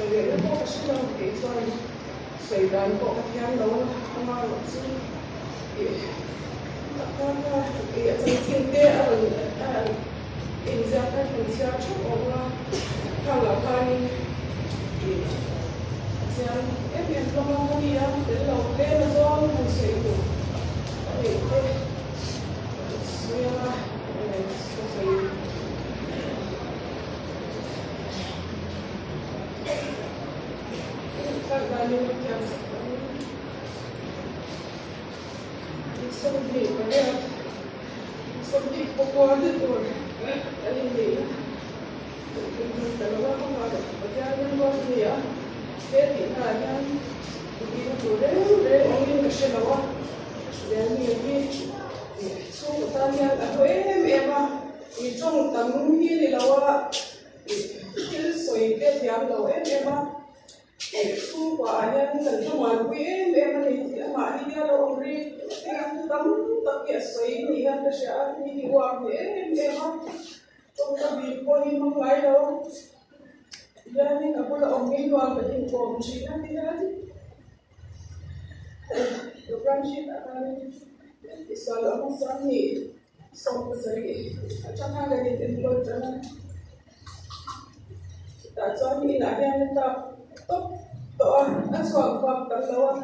ngaihna pawh ka hre lo kei chuan sawi dan pawh ka thiam lo a, amaherawh chu ih a kha ih a chanchin te a rawn a inziak a rawn chhiar theuh awm a, khangah khanin ih a chiang em em hlawm a, ka ni a tel lo tlem a zawng han sawi duh a neih te sawi anga ka sawi. Chhungkaw tan hian a hlu em em a, mi tawng tam hi ni lo a. Thil sawi te thiam lo em em a, eh chhungkua ah hian kan thlamuanpui em em a ni tih amah hi nia lo awm ri hian tam tak hi a sawi ni hian ka hria a, mi hi uar ni em em a, tawngka bik pawh hi hmang ngai lo hianin a bula awm hi nuam kan inkawm thin a ti hian program sheet ah khanin tihsual loh hmasa a ni. 70 atang khan kan in enkawl tan a chutah chuan inah hian a tap tawp tawh a a chhuak vak tam lo a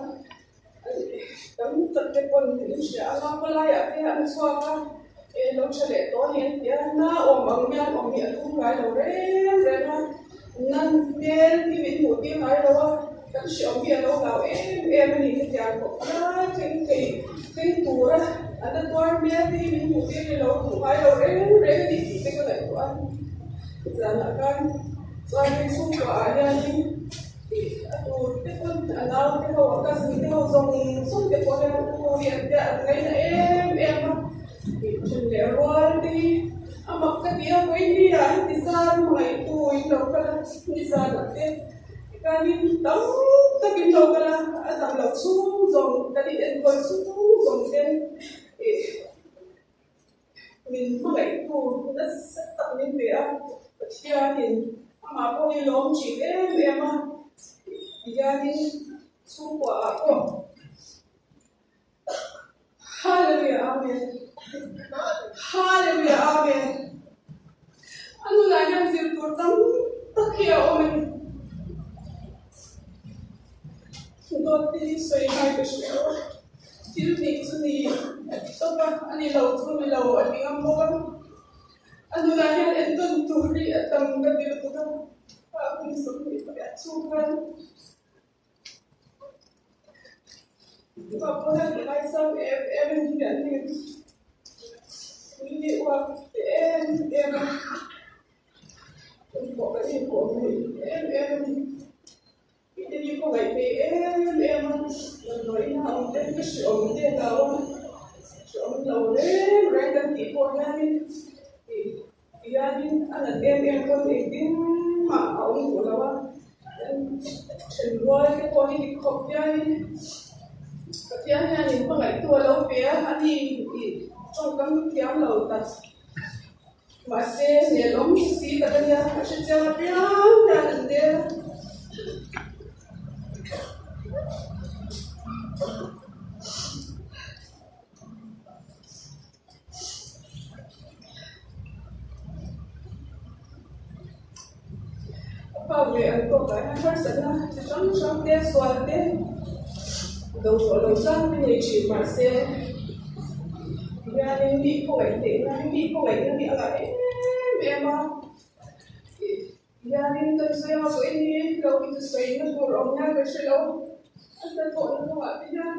tam tak te pawn in hria a laiah te an chhuak a eh lo tha leh tawh a ni an ti a na awm ang hian awm hi a tum ngai lo reng reng a nan hmel hi min hmuh tir ngai lo a kan hreawm hi a lo hlau em em a ni hetiang khawp lai thleng thei thleng tura a la tuar hmel te hi min hmuh tir ni lo hmuh ngai lo reng reng a ni tih te ka ngaihtuah a zanah khan chuan hei chhungkua ah hianin ih a tur te pawn a nau te ho a cousin te ho zawng zawng te pawh hian u hi an tia an ngaina em em a ih then leh rual te hi a mak ka ti a vawiin ah heti zan hmangaihtu in lo kal a nizanah te. Kanin tam takin lo kal a, a dam loh chhung zawng kan in enkawl chhung zawng ten ih min hmangaihtu nasa tak min pe a, Pathianin amah pawh hi lawm thin em em a, tihianin chhungkua ah pawh Hallelujah Amen Hallelujah Amen A nunah hian zir tur tam tak hi a awm a ni. Dawt te hi sawi ngai ka hre lo a, thil nih chu ni a ti tawp a, a ni lo chu ni lo a ti ngam bawk a. A nunah hian entawn tur hi a tam ka ti lutuk a, a hun 28 chhung khan. Hianin a nat em em pawn engtin mah a awm duh lo a, then rual te pawh hi dik khawp hianin Pathian hianin hmangaihtu a lo pe a, ani ih tawngkam thiam lo tak mahse nelawm si tak a nia, a hre chiang apiang hian an nel a. A pa ve an tawk ah hian harsatna chi hrang hrang te sual te do zawh loh chuan ka nei thin mahse hianin mi khawngaih theihna mi khawngaihna hi a ngah em em a ih hianin kan sawi a vawiin hi lo hi chu sawina tur awm hian ka hre lo a hnathawhna kawngah te hian.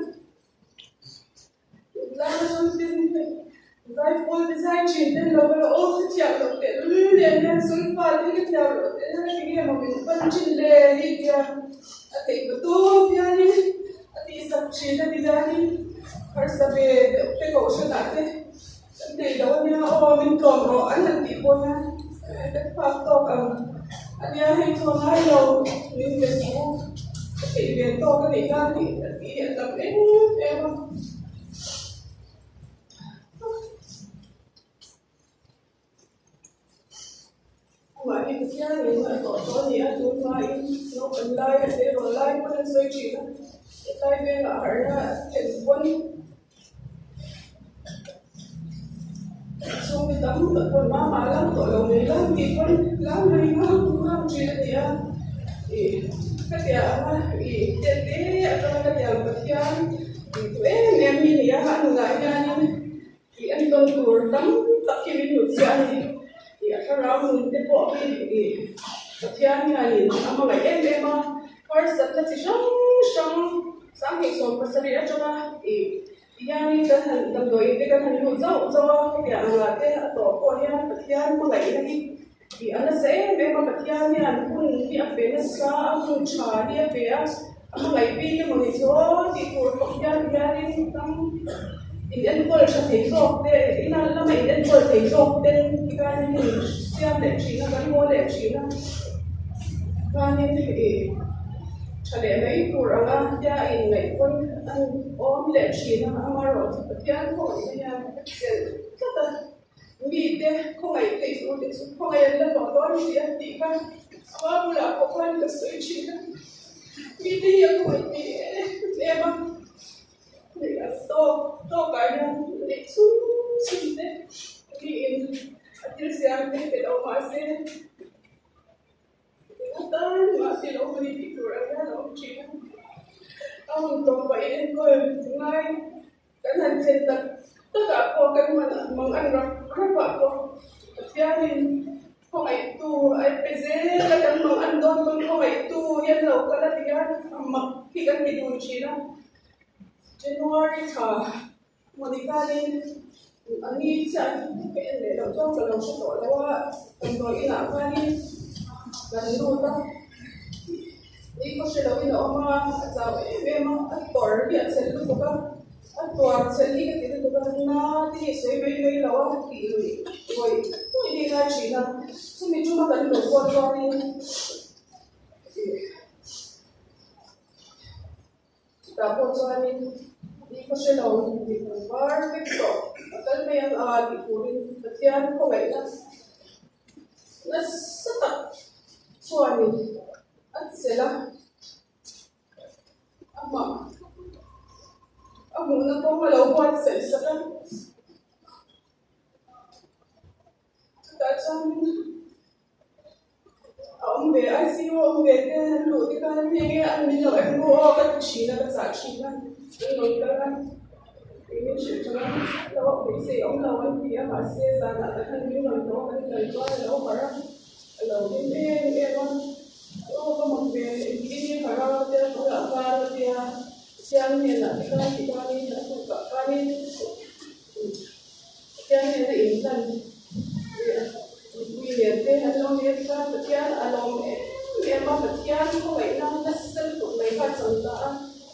Zaipawl te zai thin ten lo kal a aw ka thiam loh teh lul nen hian sulfa te hi ka thiam loh teh lul a tinge maw min pan thin le hi tia a theih ta tawp hianin a tihsak thin a ti hianin harsa ve deuh te kohhranah te kan nei lo ania aw min tlawm rawh an han tih pawh hian ka phak tawk ang ania hei chu a ngai lo min be suh u ka theih ve tawk a nih khan tih a ti a tam em em a. Amah hi Pathianin a tawh tawh a ni a, tun hmain naupang lai a tleirawl lai pawn an sawi thin a, hetlai vengah harhna thlen pawn chhungte tam tak pawn mama a lam tawh lo mai lam tih pawn lam mai ngam ngam thin a ni a, ih hetiang anga ih tete atanga hetiang Pathian tih duh em em hi a ni a, a nunah hianin Ih an tawn tur tam tak hi min hmuh chiah a ni. Ih a thlarau nun te pawh hi ih Pathian hianin a hmangaih em em a, harsatna chi hrang hrang 27 atanga ih hianin kan han damdawi te kan han lut zauh zauh a, hetiang angah te a tawh pawh hian Pathian hmangaihna hi ih a nasa em em a, Pathian hian hun hi a pe nasa a, hun tha hi a pe a, a hmangaih bik emaw ni chu aw tih tur khawp hian hianin tam in enkawl tha thei zawk te ina lama in enkawl thei zawk ten tikhanin min siam leh thin a kan haw leh thin a chuanin ih tha leh mai tur anga tia a inngaih pawn an awm leh thin a amaherawhchu Pathian khawngaihna hian a chelh tlat a. Mite khawngaih theih tur te chu khawngaih an la hlawh dawn si a tih kha a bulah pawh khan ka sawi thin a, mite hi a khawngaih thei em em a, hei an tawk tawkah hian neih chhung chhung te miin a thil siam te pe lo mahse atan mah ti lo mai tih tur ang hian a awm thin a, a hun tawp pah in enkawl ngai. Kan han thlen tak takah pawh kan mang an rap rapah pawh Pathianin khawngaihtu a pe zel a, kan mang an dawn pawn khawngaihtu hi an lo kal a ti a, a mak hi kan ti dun thin a. January thla Monica-in a ni chiah hi ka en leh loh chuan ka lo hre tawh lo a, damdawi inah khanin kan lut a. Ni khaw hre loin a awm a, a chau em em a, a tawr hi a chhel lutuk a, a tuar chhel hi ka ti lutuk a, na te hi a sawi mai mai lo a, tih lui ngawih ngawih hi a ngai thin a, chumi tuma kan luh pawh chuanin chutah pawh chuanin ni khaw hre lo mipui var vek tawh a kal mai ang a tih turin Pathian khawngaihna Nasa tak chuanin a chelh a, amah a hmuhna kawng a lo buatsaih sak a. Chutah chuanin a awm ve ICU a awm ve te an luh te khan hei nge an min lo en ru aw ka ti thin a ka chah thin a, an rawn kal a. Engin hrilh tha lo lo a beisei awm lo an ti a mahse zanah tak hian min rawn hlawh kan kal chuan a lo harh a a lo hlim em em a aw ka mak ve engtin nge harh a tia ka lah kar a tia Pathian hnenah te khan ti khanin a tukah khanin Pathian hnena inhlan mipui lian te an lo ni a tikhan Pathian a lawm em em a Pathian khawngaihna nasa lutuk mai kha a chang ta a.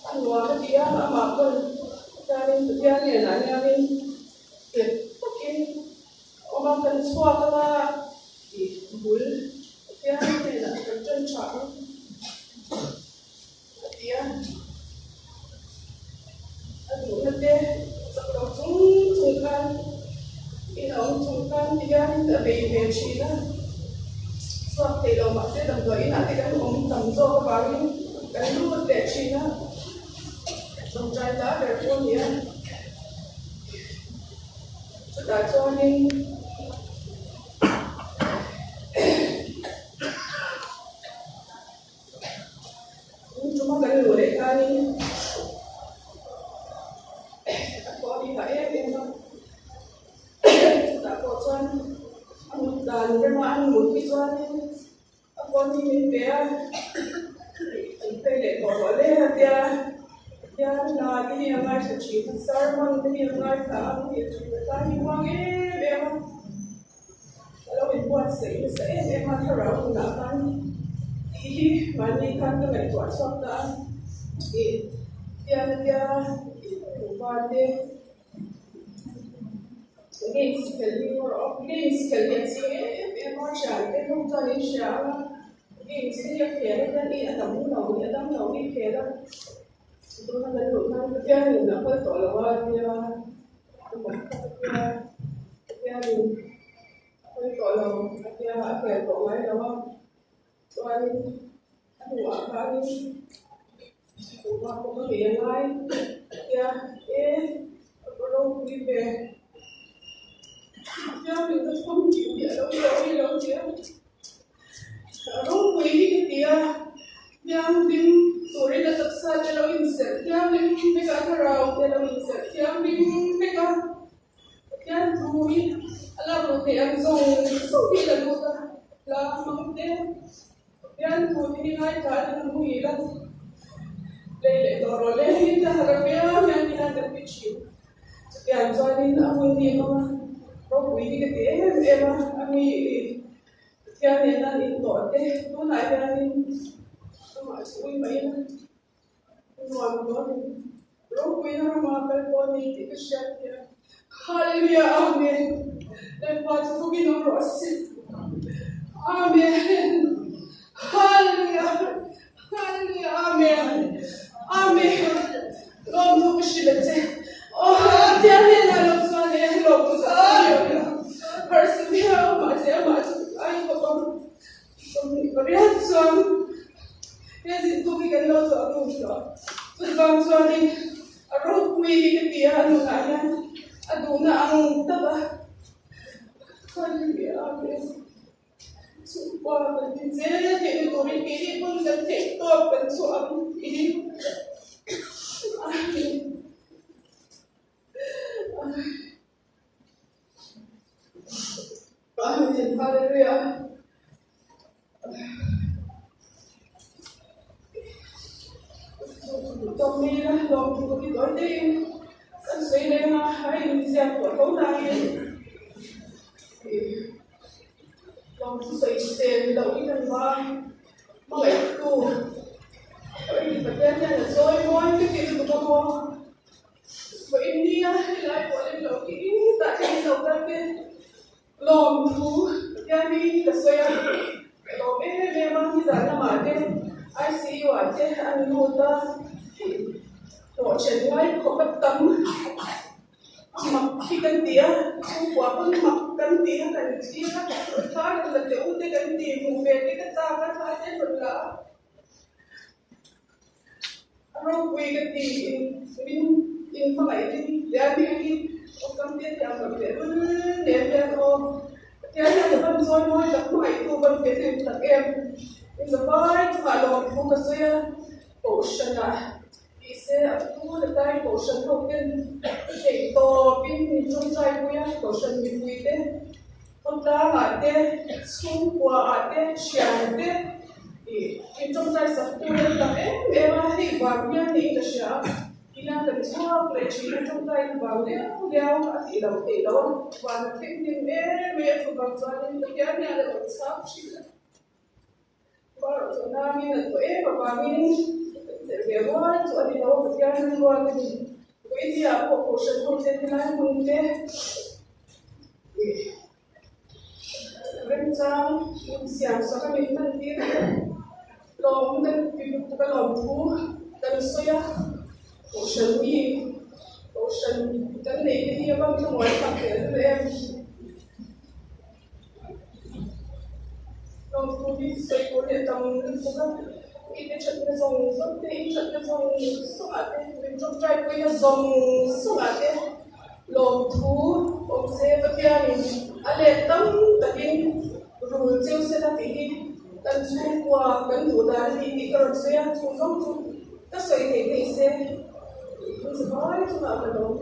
A nuam a ti a, amah pawn chuanin Pathian hnenah hianin nghet takin a awm a, kan chhuak anga tih bul Pathian hnenah kan ṭan ṭha ang a ti a. A duhna te chak lo chung chung khan in a awm chung khan ti hian a bei ve ṭhin a, chhuak thei lo mahse damdawi inah te kan awm tam zawk avangin Kan lut leh thin a, tawngtai ta ber pawh a ni a, chutah chuanin in tuma kan luh leh khanin a thaw a ni phah em em a, chutah pawh chuan a mut dan rema an mut hi chuanin. A phone hi min pe a, an phei leh tawh rawh le a tia, Pathian hla te hi a ngaithla thin a, sermon te hi a ngaithla a, hei a thin a tlai hi muang em em a, a lo inbuatsaih nasa em em a thlarau hunah khan tih hi mahni khan ka ngaihtuah chhuak ta a, ih Pathian a tia ih nupa te. Games khelh hi erawh games khelh hi a ching em em a thian te ho chuan in hria a games te hi a khel a hian ih a dam lo ih a dam lo hi a khel a tuna kan luh khan Pathianin a kal tawh lo a tia a mawm tak a tia Pathianin a. Pawi tawh lo a tia a khel tawh ngai lo a, chuanin a hnuah khanin kuhva pawh ka nghei a ngai a tia e a va ropui ve Pathian in ka chhawm tih hi a lo sawi lo tia a ropui hi ka ti a, thianghlim turin a taksa te lo inserh thianghlim vek a, thlarau te lo inserh thianghlim vek a. Pathian thu hi a lak loh theih ang zawng zawng hi la lut a, hla hmang te Pathian thu te hi ngaithla a ni hmuh ila lei leh tawh rawh le hi ta har apiang hian ti hian kan ti thin. Chutiang chuanin a hun hi a hmang a, ropui hi ka ti em em a, a mi Pathian nena an intawh te tunah hianin amah chu ui mai ila. Nuam dawn in ropuina rama kal pawh a ni tih ka hriat hian Hallelujah Amen Lalpa chu fawkin awm rawh se Amen Hallelujah Hallelujah Amen Amen Lawmthu ka hrilh a che Aw Pathian hnenah lo chuan e lawmthu ka hrilh a Harsa viau mahse amah chu ai khawp ang. 28 chuan he zirtu hi kan lo zawh tur tawh. Chuvang chuanin a ropui hi ka ti a, a nunah hian a duhna ang tak a Hallelujah Amen. Chhungkua kan ti zel theihna turin keini pawn kan theih tawp kan chhuah ang tiin Amen. Amen. Hallelujah. Tawmmi la lawm thu ka ti tawi teiin kan sawi leh anga a inziak tawh tho nangin lawm thu sawi sel loh hi kan va hmangaihtu Pathian hian a chawi mawi ka tih lutuk a maw. Vawiin nia helai pawh lem loh hi tah hian in lo kal te lawm thu Pathian hmingin ka sawi a, ka lawm em em a, nizan lamah te ICU ah te an lut a, hlawh then ngai khawp a tam a mak hi kan ti a, chhungkua pawn mak kan ti a, kan thlir a, thla rawn la teh u te kan ti, hmuh ve te ka chak a, thla te rawn la a. A ropui ka ti in min in hmangaih hi tia mi hi awkam te thiam loh leh lul nen hian aw Pathian hian a van chawi mawi tak hmangaih tu van pe hnem tak em in zavai chungah lawmthu ka sawi a kohhranah tih se a pu la tai kohhran ho ten theih tawpin min tawngtai pui a kohhran mipui te khawtlangah te chhungkuaah te thian te. Ih, in tawngtai sak tu an tam em em a, hei vang hian niin ka hria a, tihian kan chhuak leh thin a, tawngtai na vang liau liau a tih loh theih loh a, van a thleng hlim em mai a, chuvang chuanin Pathian hian a lo chhak thin a, Chhuah chu nangin a tawh em avangin kan chelh ve rual chu a ni lo, Pathian ram rual ka ni. Vawinia pawh Kohhran ho te helai hmun te ih. Remchang in siam sak a min hman tir leh lawm kan ti lutuk a lawm thu kan sawi a, Kohhran mi Kohhran kan neih te hi a van thlamuan tak teh lul em. Lawm thu hi sawi tur hi a tam lutuk a, mite thatna zawng zawng te, in thatna zawng zawng ah te, min tawngtai puina zawng zawng ah te. Lawmthu awm se Pathianin a let tam takin rul cheu sela tih hi kan chhungkua kan duh dan a ni tih ka rawn sawi a, chung zawng chu ka sawi theih theih se tih hun zavai chungah ka lawm.